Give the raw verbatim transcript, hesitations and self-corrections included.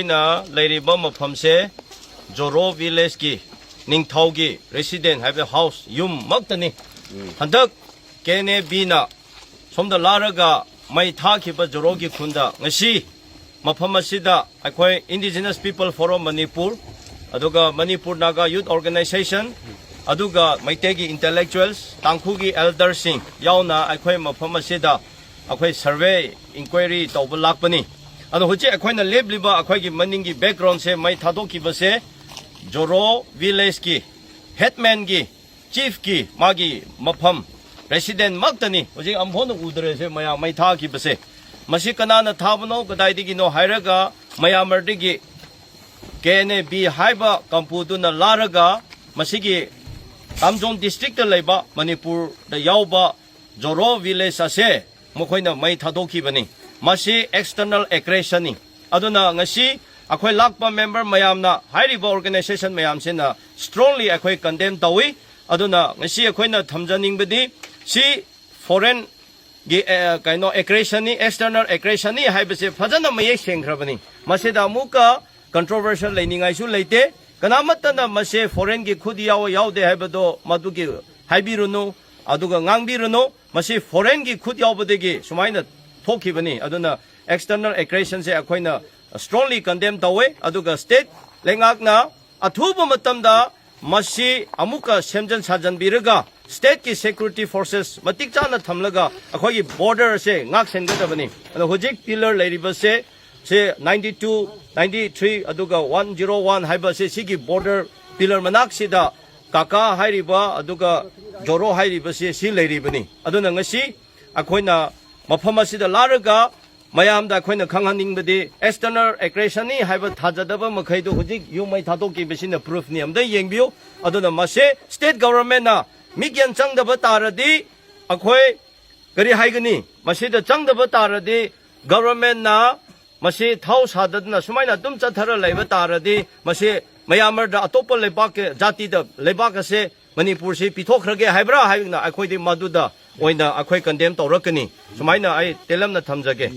ꯑꯩꯅ ꯂꯩꯔꯤꯕ ꯃꯐꯝꯁꯦ ꯖꯣꯔꯣ ꯚꯤꯂꯦꯖꯀꯤ ꯅꯤꯡꯊꯧꯒꯤ ꯔꯦꯁꯤꯗꯦꯟ ꯍꯥꯏꯕ ꯍꯥꯎꯁ ꯌꯨꯝꯃꯛꯇꯅꯤ꯫ ꯍꯟꯗꯛ ꯀꯦ ꯑꯦꯟ ꯑꯦ ꯕꯤꯅ ꯁꯣꯝꯗ ꯂꯥꯛꯂꯒ ꯃꯩ ꯊꯥꯈꯤꯕ ꯖꯣꯔꯣꯒꯤ ꯈꯨꯟꯗ ꯉꯁꯤ ꯃꯐꯝ ꯑꯁꯤꯗ ꯑꯩꯈꯣꯏ Indigenous People Forum Manipur, ꯑꯗꯨꯒ ꯃꯅꯤꯄꯨꯔ ꯅꯥꯒꯥ ꯌꯨꯠ ꯑꯣꯔꯒꯅꯥꯏꯖꯦꯁꯟ, ꯑꯗꯨꯒ ꯃꯩꯇꯩꯒꯤ ꯏꯟꯇꯦꯂꯦꯛꯆꯨꯋꯦꯜꯁ, ꯇꯥꯡꯈꯨꯜꯒꯤ ꯑꯦꯜꯗꯔꯁꯤꯡ ꯌꯥꯎꯅ ꯑꯩꯈꯣꯏ ꯃꯐꯝ ꯑꯁꯤꯗ ꯑꯩꯈꯣꯏ ꯁꯔꯚꯦ, ꯏꯟꯀ꯭ꯋꯥꯏꯔꯤ ꯇꯧꯕ ꯂꯥꯛꯄꯅꯤ꯫ ꯑꯗꯣ ꯍꯧꯖꯤꯛ ꯑꯩꯈꯣꯏꯅ ꯂꯦꯞꯂꯤꯕ ꯑꯩꯈꯣꯏꯒꯤ ꯃꯅꯤꯡꯒꯤ ꯕꯦꯛꯒ꯭ꯔꯥꯎꯟꯁꯦ, ꯃꯩ ꯊꯥꯗꯣꯛꯈꯤꯕꯁꯦ ꯖꯣꯔꯣ ꯚꯤꯂꯦꯖꯀꯤ ꯍꯦꯗꯃꯦꯟꯒꯤ, ꯆꯤꯐꯀꯤ ꯃꯥꯒꯤ ꯃꯐꯝ ꯔꯦꯁꯤꯗꯦꯟꯃꯛꯇꯅꯤ꯫ ꯍꯧꯖꯤꯛ ꯑꯃꯨꯛ ꯍꯟꯅ ꯎꯗ꯭ꯔꯦꯁꯦ, ꯃꯌꯥꯝ ꯃꯩ ꯊꯥꯈꯤꯕꯁꯦ꯫ ꯃꯁꯤ ꯀꯅꯥꯅ ꯊꯥꯕꯅꯣ, ꯀꯗꯥꯏꯗꯒꯤꯅꯣ ꯍꯥꯏꯔꯒ ꯃꯌꯥꯃꯔꯗꯒꯤ ꯀꯦ ꯑꯦꯟ ꯑꯦ ꯕꯤ ꯍꯥꯏꯕ ꯀꯝꯄꯨꯗꯨꯅ ꯂꯥꯛꯂꯒ ꯃꯁꯤꯒꯤ ꯀꯥꯝꯖꯣꯡ ꯗꯤꯁꯇ꯭ꯔꯤꯛꯇ ꯂꯩꯕ, ꯃꯅꯤꯄꯨꯔꯗ ꯌꯥꯎꯕ ꯖꯣꯔꯣ ꯚꯤꯂꯦꯖ ꯑꯁꯦ ꯃꯈꯣꯏꯅ ꯃꯩ ꯊꯥꯗꯣꯛꯈꯤꯕꯅꯤ꯫ ꯃꯁꯤ ꯑꯦꯛꯁꯇꯔꯅꯦꯜ ꯑꯦꯒ꯭ꯔꯦꯁꯟꯅꯤ꯫ ꯑꯗꯨꯅ ꯉꯁꯤ ꯑꯩꯈꯣꯏ ꯂꯥꯛꯄ ꯃꯦꯝꯕꯔ ꯃꯌꯥꯝꯅ, ꯍꯥꯏꯔꯤꯕ ꯑꯣꯔꯒꯅꯥꯏꯖꯦꯁꯟ ꯃꯌꯥꯝꯁꯤꯅ ꯏꯁꯇ꯭ꯔꯣꯡꯂꯤ ꯑꯩꯈꯣꯏ ꯀꯟꯗꯦꯝ ꯇꯧꯏ꯫ ꯑꯗꯨꯅ ꯉꯁꯤ ꯑꯩꯈꯣꯏꯅ ꯊꯝꯖꯅꯤꯡꯕꯗꯤ ꯁꯤ ꯐꯣꯔꯦꯟ ꯒꯤ, ꯑꯦ, ꯀꯩꯅꯣ, ꯑꯦꯒ꯭ꯔꯦꯁꯟꯅꯤ, ꯑꯦꯛꯁꯇꯔꯅꯦꯜ ꯑꯦꯒ꯭ꯔꯦꯁꯟꯅꯤ ꯍꯥꯏꯕꯁꯦ ꯐꯖꯅ ꯃꯌꯦꯛ ꯁꯦꯡꯈ꯭ꯔꯕꯅꯤ꯫ ꯃꯁꯤꯗ ꯑꯃꯨꯛꯀ ꯀꯟꯇ꯭ꯔꯣꯚꯔꯁꯤꯌꯦꯜ ꯂꯩꯅꯤꯡꯉꯥꯏꯁꯨ ꯂꯩꯇꯦ꯫ ꯀꯅꯥꯃꯠꯇꯅ ꯃꯁꯦ ꯐꯣꯔꯦꯟꯒꯤ ꯈꯨꯠ ꯌꯥꯎꯋꯦ ꯌꯥꯎꯗꯦ ꯍꯥꯏꯕꯗꯣ ꯃꯗꯨꯒꯤ ꯍꯥꯏꯕꯤꯔꯨꯅꯨ, ꯑꯗꯨꯒ ꯉꯥꯡꯕꯤꯔꯨꯅꯨ꯫ ꯃꯁꯤ ꯐꯣꯔꯦꯟꯒꯤ ꯈꯨꯠ ꯌꯥꯎꯕꯗꯒꯤ ꯁꯨꯃꯥꯏꯅ ꯊꯣꯛꯈꯤꯕꯅꯤ꯫ ꯑꯗꯨꯅ ꯑꯦꯛꯁꯇꯔꯅꯦꯜ ꯑꯦꯒ꯭ꯔꯦꯁꯟꯁꯦ ꯑꯩꯈꯣꯏꯅ ꯏꯁꯇ꯭ꯔꯣꯡꯂꯤ ꯀꯟꯗꯦꯝ ꯇꯧꯋꯦ꯫ ꯑꯗꯨꯒ ꯁ꯭ꯇꯦꯠ ꯂꯩꯉꯥꯛꯅ ꯑꯊꯨꯕ ꯃꯇꯝꯗ ꯃꯁꯤ ꯑꯃꯨꯛꯀ ꯁꯦꯝꯖꯤꯟ ꯁꯥꯖꯤꯟꯕꯤꯔꯒ, ꯁ꯭ꯇꯦꯠꯀꯤ ꯁꯦꯀ꯭ꯌꯨꯔꯤꯇꯤ ꯐꯣꯔꯁꯦꯁ ꯃꯇꯤꯛ ꯆꯥꯅ ꯊꯝꯂꯒ, ꯑꯩꯈꯣꯏꯒꯤ ꯕꯣꯔꯗꯔꯁꯦ ꯉꯥꯛ ꯁꯦꯟꯒꯗꯕꯅꯤ꯫ ꯑꯗꯣ ꯍꯧꯖꯤꯛ ꯄꯤꯂꯔ ꯂꯩꯔꯤꯕꯁꯦ, ꯁꯦ ꯅꯥꯏꯟꯇꯤ ꯇꯨ, ꯅꯥꯏꯟꯇꯤ ꯊ꯭ꯔꯤ, ꯑꯗꯨꯒ ꯋꯥꯟ ꯖꯤꯔꯣ ꯋꯥꯟ ꯍꯥꯏꯕꯁꯦ, ꯁꯤꯒꯤ ꯕꯣꯔꯗꯔ ꯄꯤꯂꯔ ꯃꯅꯥꯛꯁꯤꯗ ꯀꯥꯀꯥ ꯍꯥꯏꯔꯤꯕ, ꯑꯗꯨꯒ ꯖꯣꯔꯣ ꯍꯥꯏꯔꯤꯕꯁꯦ, ꯁꯤ ꯂꯩꯔꯤꯕꯅꯤ꯫ ꯑꯗꯨꯅ ꯉꯁꯤ ꯑꯩꯈꯣꯏꯅ ꯃꯐꯝ ꯑꯁꯤꯗ ꯂꯥꯛꯂꯒ ꯃꯌꯥꯝꯗ ꯑꯩꯈꯣꯏꯅ ꯈꯪꯍꯟꯅꯤꯡꯕꯗꯤ, ꯑꯦꯛꯁꯇꯔꯅꯦꯜ ꯑꯦꯒ꯭ꯔꯦꯁꯟꯅꯤ ꯍꯥꯏꯕ ꯊꯥꯖꯗꯕ ꯃꯈꯩꯗꯨ ꯍꯧꯖꯤꯛ ꯌꯨꯝ ꯃꯩ ꯊꯥꯗꯣꯛꯈꯤꯕꯁꯤꯅ ꯄ꯭ꯔꯨꯐꯅꯤ꯫ ꯑꯝꯇ ꯌꯦꯡꯕꯤꯌꯨ꯫ ꯑꯗꯨꯅ ꯃꯁꯦ ꯁ꯭ꯇꯦꯠ ꯒꯣꯚꯔꯟꯃꯦꯟꯠꯅ ꯃꯤꯠꯌꯦꯡ ꯆꯪꯗꯕ ꯇꯥꯔꯗꯤ, ꯑꯩꯈꯣꯏ ꯀꯔꯤ ꯍꯥꯏꯒꯅꯤ? ꯃꯁꯤꯗ ꯆꯪꯗꯕ ꯇꯥꯔꯗꯤ, ꯒꯣꯚꯔꯟꯃꯦꯟꯠꯅ ꯃꯁꯤ ꯊꯧ ꯁꯥꯗꯗꯅ ꯁꯨꯃꯥꯏꯅ ꯑꯗꯨꯝ ꯆꯠꯊꯔ ꯂꯩꯕ ꯇꯥꯔꯗꯤ, ꯃꯁꯤ ꯃꯌꯥꯃꯔꯗ, ꯑꯇꯣꯞꯄ ꯂꯩꯕꯥꯛꯀꯤ ꯖꯥꯇꯤꯗ, ꯂꯩꯕꯥꯛ ꯑꯁꯦ ꯃꯅꯤꯄꯨꯔꯁꯤ ꯄꯤꯊꯣꯛꯈ꯭ꯔꯒꯦ ꯍꯥꯏꯕ꯭ꯔꯥ ꯍꯥꯏꯅ ꯑꯩꯈꯣꯏꯗꯤ ꯃꯗꯨꯗ ꯑꯣꯏꯅ ꯑꯩꯈꯣꯏ ꯀꯟꯗꯦꯝ ꯇꯧꯔꯛꯀꯅꯤ꯫ ꯁꯨꯃꯥꯏꯅ ꯑꯩ ꯇꯦꯜꯂꯝꯅ ꯊꯝꯖꯒꯦ꯫